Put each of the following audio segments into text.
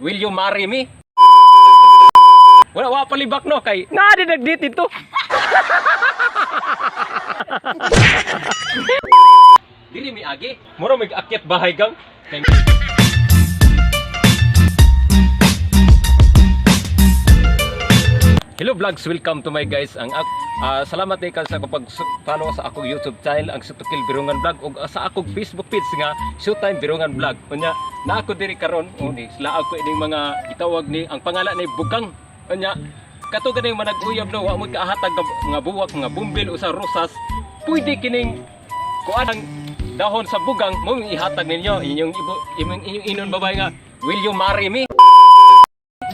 Will you marry me? Wala wa palibak, no, kay na di nag-date ito. Dili mi agi. Mura mig akyat bahay gang. Hello vlogs, welcome to my guys. Ang salamat kay sa pag-follow sa akong YouTube channel, ang Sutukil Birungan Vlog, ug sa akong Facebook page nga Showtime Birungan Vlog. Unya, na ako diri karon, uni sila ako ining mga gitawag ni ang pangalan ni Bugang. Unya, kato ganing manag-uyab, no, wa mo kaahatag nga mga buwak, mga bumbil o sa rosas, pwede kining kuan ang dahon sa bugang mo ihatag ninyo inyong ibo, inyong, inyong inon babae nga, "Will you marry me?"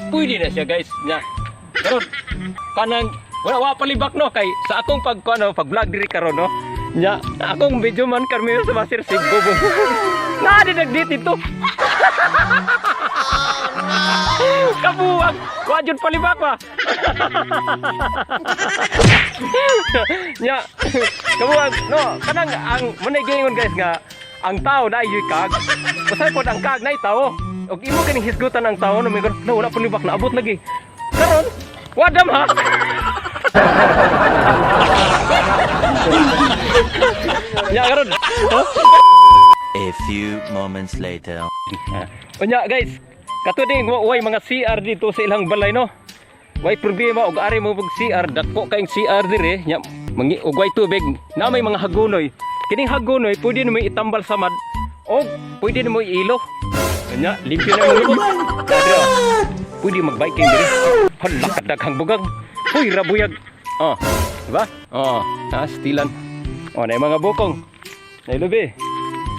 Pwede na siya, guys, nya. Karon kanang wala wa palibak, no, kay sa akong pag ano, pag vlog diri karon, no, nya akong video man karmi sa Masir sig bubong na di nag-date ito. Kabuwag, wa jud palibak ba nya. Kabuwag, no. Kanang ang munay giingon, guys, nga ang tao na ayoy kag usay pod ang kag na tao og imo kining hisgutan ang tao, no, mingon no, wala palibak, naabot lagi karon wadam ha. Nya karon. A few moments later. Unya guys, kato din way mga CR dito sa ilang balay, no. Way problema og ari mo pag CR, dako kayong CR dire nya mangi og way tubig na may mga hagunoy. Kining hagunoy pwede nimo itambal samad og pwede nimo iilo. Unya, limpyo na mo libot. Dire, oh. Pwede magbiking dire. Hala, kadaghang bugang. Uy, rabuyag. Oh, diba? Oh, ha, stilan. Oh, na mga bukong. Nailubi.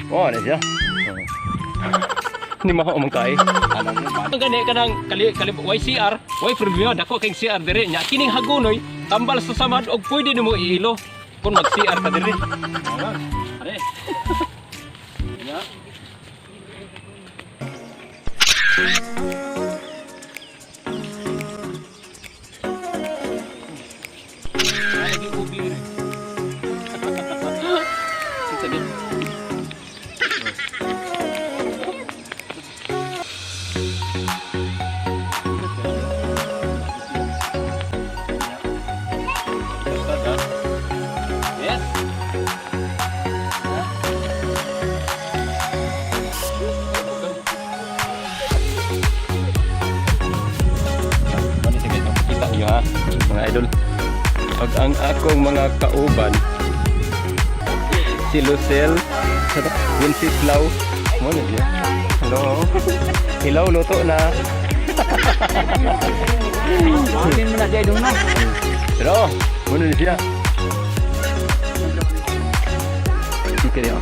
Oh, na siya. Oh. Hindi mo ako kay. Ang gani kanang kali kali YCR, way problema, dako kay CR dire nya kining hagunoy tambal sa samad og pwede nimo iilo kung mag CR ka dire. Are. Nya. Ay, lagi ubi rin. Sige. Yes. Ano, sige, kita niyo ha, mga idol. Pag ang akong mga kauban, si Lucel, Wenceslao, mo na siya. Hello. Hello, luto na. Amin mo na siya dong na. Pero, mo na siya. Sige niyo.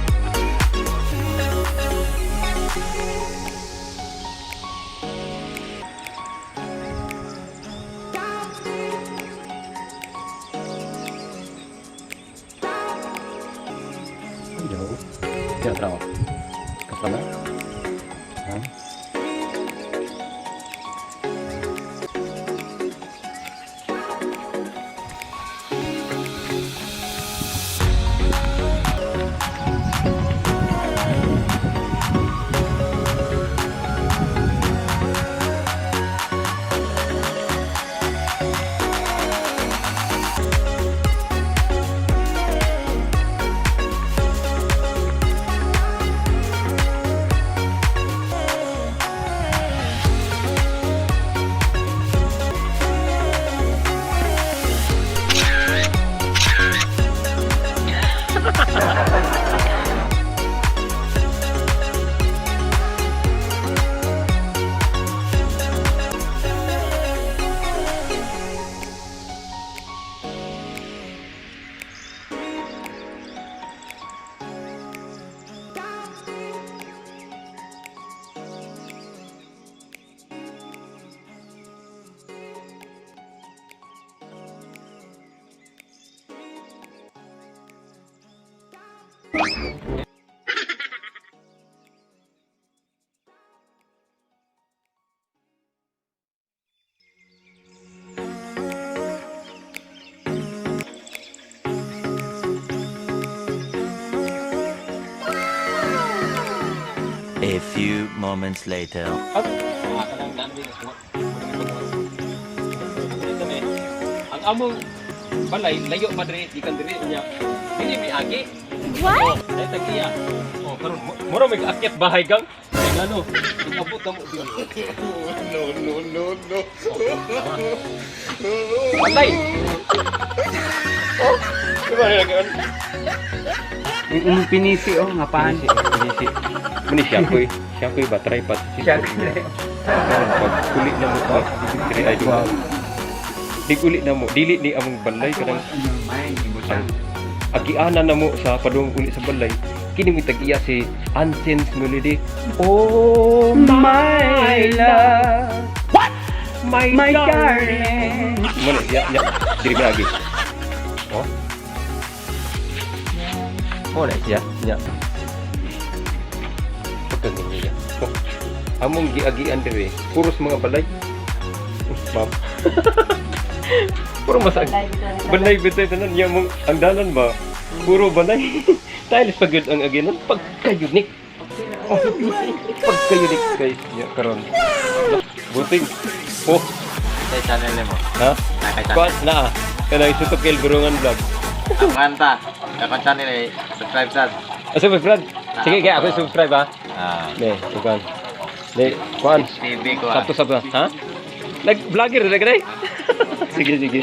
Jauh. Ya, tahu. Ke sana. Hah? A few moments later. Ah, kanang na Ang among balay layo pa diri gikan diri niya. Dili mi agi. What? Oh, ay tagiya. Oh, karon mura may akyat bahay gang. Ay ngano, abot na mo diri. No, no, no, no. Patay. Oh, di ba nila ganun? Yung pinisi oh, nga pan. Pinisi, pinisi. Muni siya koy. Siya koy ba tripod. Siya Karon pag uli na mo ba diri ay duha. Dig uli na mo, dili ni among balay kanang Ano may ibutang. agianan na mo sa padung uli sa balay. Kini mi tag-iya si Ansens Melody. Oh my love. What? My, My darling. darling. Muna ya ya diri mi agi. Oh. Oh na siya. Ya. Pagkaganyan niya. Oh. Among giagian diri, puros mga balay. Oh, ma'am. Puro masag. Balay bitay tanan niya mong ang dalan ba? Puro balay. Tiles pa gyud ang aginan pagka-unique. Oh, pagka-unique guys niya karon. Buting. Oh, Sa channel mo. ha? Nakay Kuan channel. na. Kanang Sutukil Burungan Vlog. Ang kanta. Akong channel eh. Subscribe sad. Ah, subscribe. Sige, kaya ako subscribe ha. Ah, Ne, kuan. Ne, kuan. TV ko ah. Sabto sabto, ha? Nag-vlogger na ka. Sige, sige.